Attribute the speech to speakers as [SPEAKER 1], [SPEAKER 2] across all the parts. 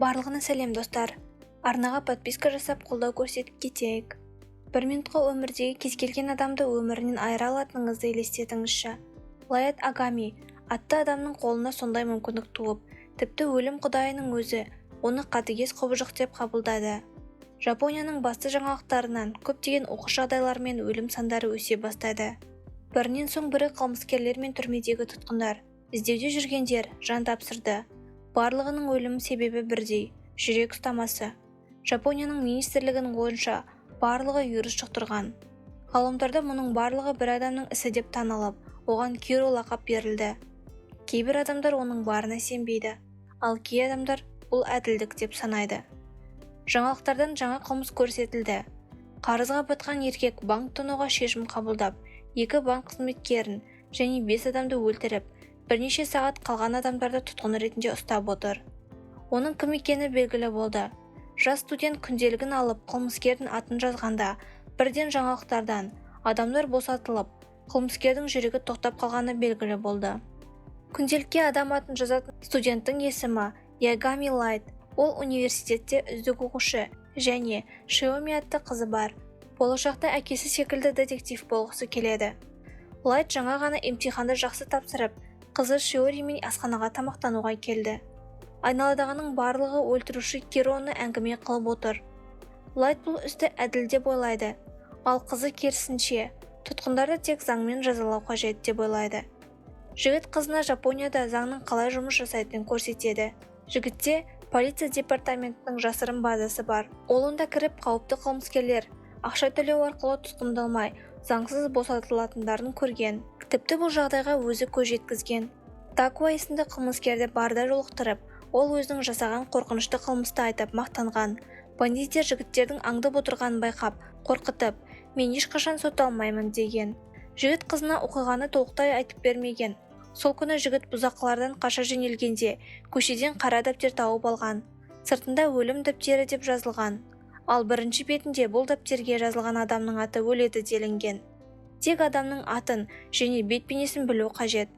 [SPEAKER 1] Барлығына сәлем, достар! Арнаға подписка жасап, қолдау көрсетіп кетейік. Бір минутқа өмірдегі кез келген адамды өмірінен айыра алатыныңызды елестетіңізші. Лайт Ягами атты адамның қолына сондай мүмкіндік туып, тіпті өлім құдайының өзі оны қатыгез құбыжық деп қабылдады. Жапонияның басты жаңалықтарынан көптеген оқыс жағдайлар мен өлім сандары өсе бастады. Бірінен соң бірі қылмыскерлер мен түрмедегі тұтқындар, іздеуде жүргендер жан тапсырды. Барлығының өлім себебі бірдей: жүрек ұстамасы. Жапонияның министрлігінің ойынша, барлығы вирус жұқтырған. Ғаламторда мұның барлығы бір адамның ісі деп танылып, оған Киро лақап берілді. Кейбір адамдар оның барына сенбейді, ал кей адамдар бұл әділдік деп санайды. Жаңалықтардан жаңа қылмыс көрсетілді. Қарызға батқан еркек банк тонауға шешім қабылдап, екі банк қызметкерін және бес адамды өлтіріп, бірнеше сағат қалған адамдарды тұтқын ретінде ұстап отыр. Оның кім екені белгілі болды. Жас студент күнделігін алып, қылмыскердің атын жазғанда, бірден жаңалықтардан адамдар босатылып, қылмыскердің жүрегі тоқтап қалғаны белгілі болды. Күнделікке адам атын жазатын студенттің есімі Ягами Лайт. Ол университетте үздік оқушы және Шиоми атты қызы бар. Болашақта әкесі секілді детектив болғысы келеді. Лайт жаңа ғана емтиханды жақсы тапсырып, қызы Шиоримен асханаға тамақтануға келді. Айналадағының барлығы өлтіруші Кироны әңгіме қылып отыр. Лайт бұл істі әділ деп ойлайды, ал қызы керісінше, тұтқындарды тек заңмен жазалау қажет деп ойлайды. Жігіт қызына Жапонияда заңның қалай жұмыс жасайтынын көрсетеді. Жігітте полиция департаментінің жасырын базасы бар. Ол онда кіріп, қауіпті қылмыскерлер ақша төлеу арқылы тұтқындалмай, заңсыз босатылатындарын көрген. Тіпті бұл жағдайға өзі көз жеткізген. Такуа есімді қылмыскерді барда жолықтырып, ол өзінің жасаған қорқынышты қылмысты айтып мақтанған. Бандиттер жігіттердің аңдып отырғанын байқап, қорқытып, «Мен ешқашан сотталмаймын», – деген. Жігіт қызына оқиғаны толықтай айтып бермеген. Сол күні жігіт бұзақылардан қаша жөнелгенде, көшеден қара дәптер тауып алған. Сыртында «Өлім дәптері» деп жазылған, ал бірінші бетінде «Бұл дәптерге жазылған адамның аты өледі» делінген. Тек адамның атын және бет бейнесін білу қажет.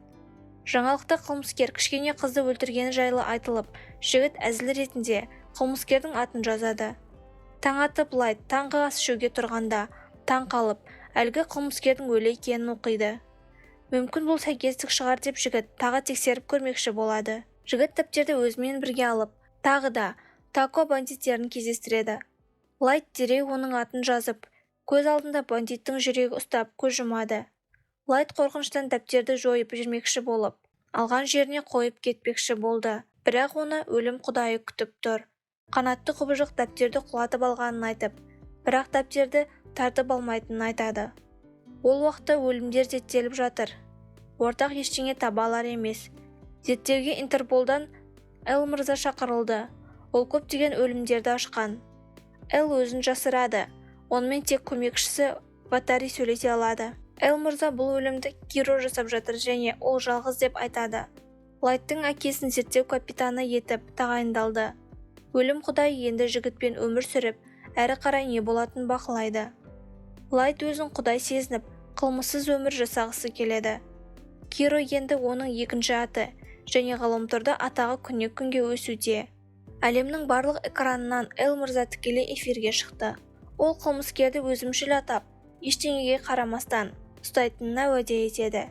[SPEAKER 1] Жаңалықта қылмыскер кішкене қызды өлтіргені жайлы айтылып, жігіт әзіл ретінде қылмыскердің атын жазады. Таң атып, Лайт таңғы ас ішуге тұрғанда, таң қалып, әлгі қылмыскердің өлі екенін оқиды. Мүмкін, бұл сәйкестік шығар деп, жігіт тағы тексеріп көрмекші болады. Жігіт дәптерді өзімен бірге алып, тағы да Тако бандиттерін кездестіреді. Лайт дереу оның атын жазып, көз алдында бандиттің жүрегі ұстап, көз жұмады. Лайт қорқыныштан дәптерді жойып жібермекші болып, алған жеріне қойып кетпекші болды, бірақ оны өлім құдайы күтіп тұр. Қанатты құбыжық дәптерді құлатып алғанын айтып, бірақ дәптерді тартып алмайтынын айтады. Ол уақытта өлімдер зерттеліп жатыр, ортақ ештеңе таба алар емес. Зерттеуге Интерполдан Эл мырза шақырылды. Ол көптеген өлімдерді ашқан. Эл өзін жасырады, онымен тек көмекшісі Ватари сөйлесе алады. Эл мырза бұл өлімді Киро жасап жатыр және ол жалғыз деп айтады. Лайттың әкесін зерттеу капитаны етіп тағайындалды. Өлім құдайы енді жігітпен өмір сүріп, әрі қарай не болатынын бақылайды. Лайт өзін құдай сезініп, қылмыссыз өмір жасағысы келеді. Киро енді оның екінші аты және ғаламторда атағы күннен күнге өсуде. Әлемнің барлық экранынан Эл мырза тікелей эфирге шықты. Ол қылмыскерді өзімшіл атап, ештеңеге қарамастан ұстайтынына уәде етеді.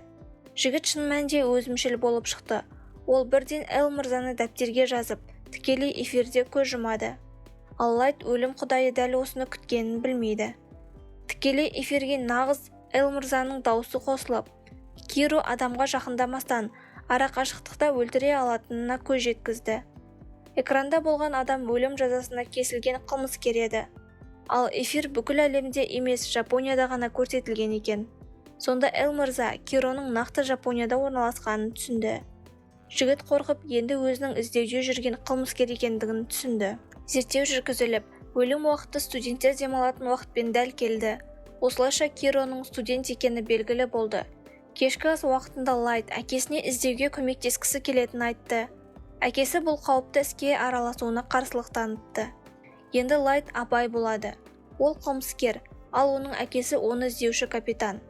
[SPEAKER 1] Жігіт шын мәнінде өзімшіл болып шықты. Ол бірден Эл мырзаны дәптерге жазып, тікелей эфирде көз жұмады. Ал Лайт өлім құдайы дәл осыны күткенін білмейді. Тікелей эфирге нағыз Эл мырзаның дауысы қосылып, Киро адамға жақындамастан, арақашықтықта өлтіре алатынына көз жеткізді. Экранда болған адам өлім жазасына кесілген қылмыскер еді. Ал эфир бүкіл әлемде емес, Жапонияда ғана көрсетілген екен. Сонда Эл мырза Кироның нақты Жапонияда орналасқанын түсінді. Жігіт қорқып, енді өзінің іздеуде жүрген қылмыскер екендігін түсінді. Зерттеу жүргізіліп, өлім уақыты студенттер демалатын уақытпен дәл келді. Осылайша Кироның студент екені белгілі болды. Кешкі ас уақытында Лайт әкесіне іздеуге көмектескісі келетінін айтты. Әкесі бұл қауіпті іске араласуына қарсылық танытты. Енді Лайт абай болады. Ол қылмыскер, ал оның әкесі оны іздеуші капитан.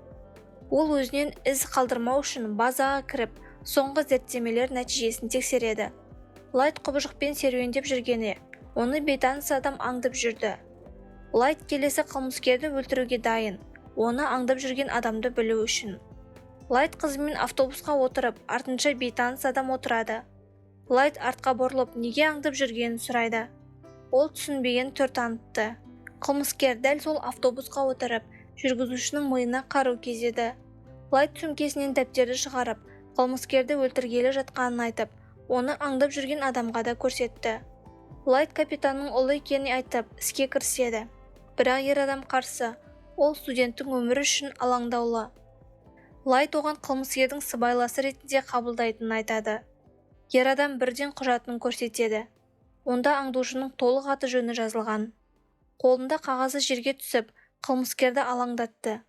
[SPEAKER 1] Ол өзінен із қалдырмау үшін базаға кіріп, соңғы зерттемелер нәтижесін тексереді. Лайт құбыжықпен серуендеп жүргенде, оны бейтаныс адам аңдып жүрді. Лайт келесі қылмыскерді өлтіруге дайын, оны аңдып жүрген адамды білу үшін. Лайт қызымен автобусқа отырып, артынша бейтаныс адам отырады. Лайт артқа бұрылып, неге аңдып жүргенін сұрайды. Ол түсінбеген түр танытты. Қылмыскер дәл сол автобусқа отырып, жүргізушінің миына қару кезеді. Лайт сөмкесінен дәптерді шығарып, қылмыскерді өлтіргелі жатқанын айтып, оны аңдып жүрген адамға да көрсетті. Лайт капитанның ұлы екенін айтып, іске кіріседі. Бірақ ер адам қарсы, ол студенттің өмірі үшін алаңдаулы. Лайт оған қылмыскердің сыбайласы ретінде қабылдайтынын айтады. Ер адам бірден құжатын көрсетеді. Онда аңдушының толық аты жөні жазылған. Қолында қағазы жерге түсіп, қылмыскерді алаңдатты.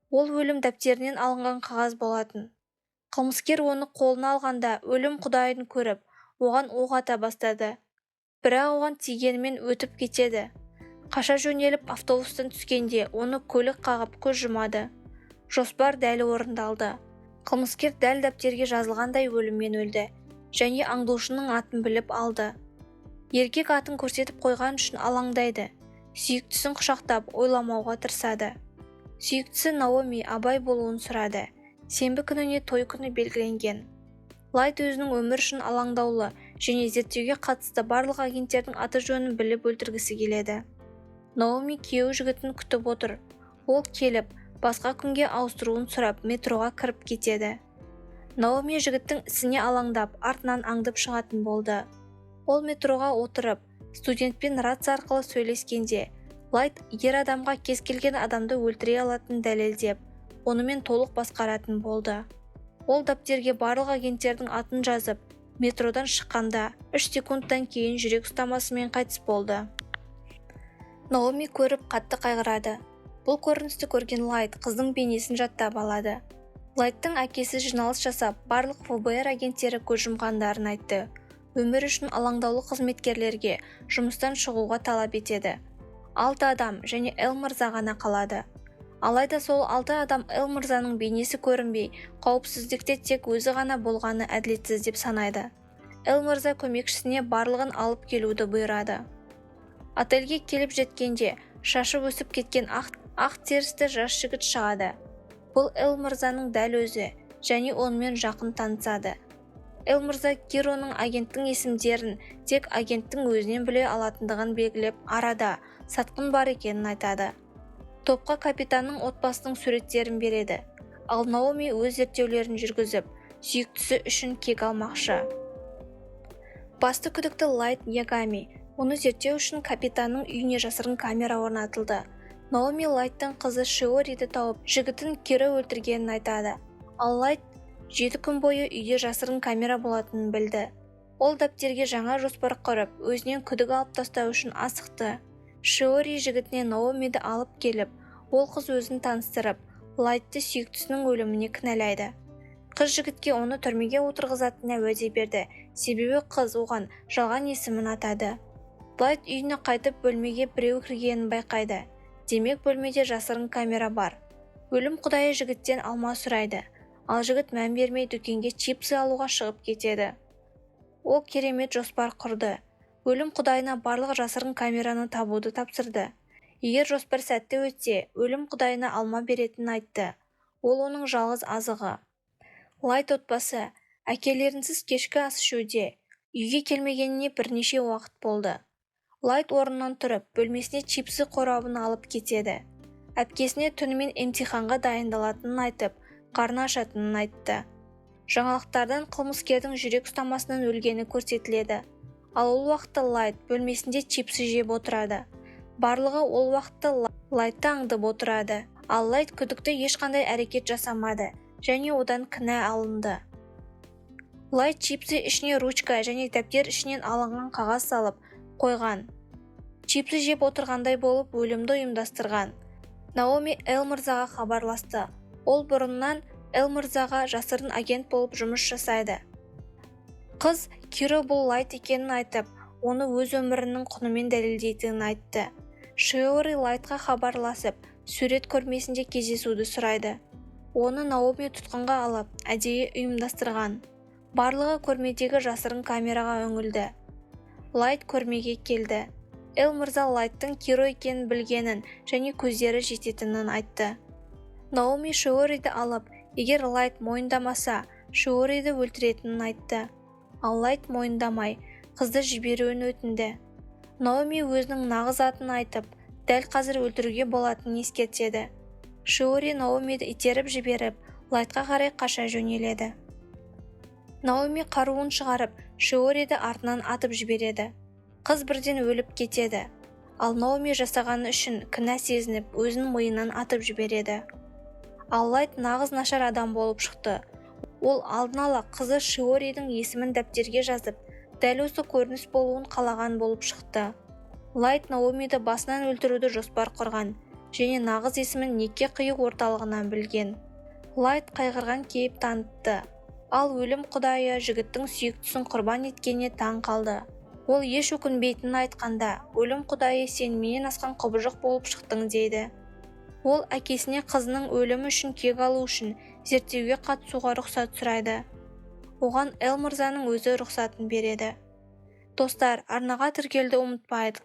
[SPEAKER 1] Ол өлім дәптерінен алынған қағаз болатын. Қылмыскер оны қолына алғанда өлім құдайын көріп, оған оқ ата бастады. Бірақ оған тигенімен өтіп кетеді. Қаша жөнеліп автобустан түскенде оны көлік қағып көз жұмады. Жоспар дәл орындалды. Қылмыскер дәл дәптерге жазылғандай өліммен өлді және аңдушының атын біліп алды. Еркек атын көрсетіп қойған үшін алаңдайды. Сүйіктісін құшақтап ойламауға тырысады. Сүйіктісі Наоми абай болуын сұрады. Сенбі күніне той күні белгіленген. Лайт өзінің өмір үшін алаңдаулы және зерттеуге қатысты барлық агенттердің аты жөнін біліп өлтіргісі келеді. Наоми күйеу жігітін күтіп отыр. Ол келіп, басқа күнге ауыстыруын сұрап, метроға кіріп кетеді. Наоми жігіттің ісіне алаңдап, артынан аңдып шығатын болды. Ол метроға отырып, студентпен рация арқылы сөйлескенде, Лайт ер адамға кез келген адамды өлтіре алатынын дәлелдеп, онымен толық басқаратын болды. Ол дәптерге барлық агенттердің атын жазып, метродан шыққанда 3 секундтан кейін жүрек ұстамасымен қайтыс болды. Наоми көріп қатты қайғырады. Бұл көріністі көрген Лайт қыздың бейнесін жаттап алады. Лайттың әкесі жиналыс жасап, барлық ФБР агенттері көз жұмғандарын айтты. Өмір үшін алаңдаулы қызметкерлерге жұмыстан шығуға талап етеді. 6 адам және Эл мырза ғана қалады. Алайда сол 6 адам Эл мырзаның бейнесі көрінбей, қауіпсіздікте тек өзі ғана болғаны әділетсіз деп санайды. Эл мырза көмекшісіне барлығын алып келуді бұйырады. Отельге келіп жеткенде шашы өсіп кеткен ақ терісті жас жігіт шығады. Бұл Эл мырзаның дәл өзі және онымен жақын танысады. Эл мырза Кироның агенттің есімдерін тек агенттің өзінен біле алатындығын белгілеп, арада сатқын бар екенін айтады. Топқа капитанның отбасының суреттерін береді. Ал Наоми өз зерттеулерін жүргізіп, сүйіктісі үшін кек алмақшы. Басты күдікті Лайт Ягами. Оны зерттеу үшін капитанның үйіне жасырын камера орнатылды. Наоми Лайттың қызы Шиориді тауып, жігітін Киро өлтіргенін айтады. Ал Лайт 7 күн бойы үйде жасырын камера болатынын білді. Ол дәптерге жаңа жоспар құрып, өзінен күдік алып тастау үшін асықты. Шиори жігітіне Наомиді алып келіп, ол қыз өзін таныстырып, Лайтты сүйіктісінің өліміне кінәлайды. Қыз жігітке оны түрмеге отырғызатынына уәде берді, себебі қыз оған жалған есімін атады. Лайт үйіне қайтып бөлмеге біреу кіргенін байқайды. Демек бөлмеде жасырын камера бар. Өлім құдайы жігіттен алма сұрайды, ал жігіт мән бермей дүкенге чипсы алуға шығып кетеді. Ол керемет жоспар құрды. Өлім құдайына барлық жасырын камераны табуды тапсырды. Егер жоспар сәтті өтсе, өлім құдайына алма беретінін айтты. Ол оның жалғыз азығы. Лайт отбасы әкелерінсіз кешкі ас ішуде, үйге келмегеніне бірнеше уақыт болды. Лайт орнынан тұрып, бөлмесіне чипсы қорабын алып кетеді. Әпкесіне түнімен емтиханға дайындалатынын айтып, қарны ашатынын айтты. Жаңалықтардан қылмыскердің жүрек ұстамасынан өлгені көрсетіледі. Ал ол уақытта Лайт бөлмесінде чипсы жеп отырады. Барлығы ол уақытта Лайтты аңдып отырады. Ал Лайт күдікті ешқандай әрекет жасамады және одан кінә алынды. Лайт чипсы ішіне ручка және дәптер ішінен алынған қағаз салып қойған. Чипсы жеп отырғандай болып өлімді ұйымдастырған. Наоми Эл мырзаға хабарласты. Ол бұрыннан Эл мырзаға жасырын агент болып жұмыс жасайды. Қыз Киро бұл Лайт екенін айтып, оны өз өмірінің құнымен дәлелдейтінін айтты. Шиори Лайтқа хабарласып, сурет көрмесінде кездесуді сұрайды. Оны Наоми тұтқынға алып, әдейі ұйымдастырған. Барлығы көрмедегі жасырын камераға үңілді. Лайт көрмеге келді. Эл мырза Лайттың Киро екенін білгенін және көздері жететінін айтты. Наоми Шиориді алып, егер Лайт мойындамаса, Шиориді өлтіретінін айтты. Ал Лайт мойындамай, қызды жіберуін өтінді. Наоми өзінің нағыз атын айтып, дәл қазір өлтіруге болатынын ескертеді. Шиори Наомиді итеріп жіберіп, Лайтқа қарай қаша жөнеледі. Наоми қаруын шығарып, Шиориді артынан атып жібереді. Қыз бірден өліп кетеді. Ал Наоми жасағаны үшін кінә сезініп, өзін миынан атып жібереді. Ал Лайт нағыз нашар адам болып шықты. Ол алдын ала қызы Шиоридің есімін дәптерге жазып, дәл осы көрініс болуын қалаған болып шықты. Лайт Наомиді басынан өлтіруді жоспар құрған және нағыз есімін неке қию орталығынан білген. Лайт қайғырған кейіп танытты. Ал өлім құдайы жігіттің сүйіктісін құрбан еткеніне таң қалды. Ол еш өкінбейтінін айтқанда, өлім құдайы сен менен асқан құбыжық болып шықтың дейді. Ол әкесіне қызының өлімі үшін кек алу үшін зерттеуге қатысуға рұқсат сұрайды. Оған Эл мырзаның өзі рұқсатын береді. Достар, арнаға тіркелуді ұмытпайық.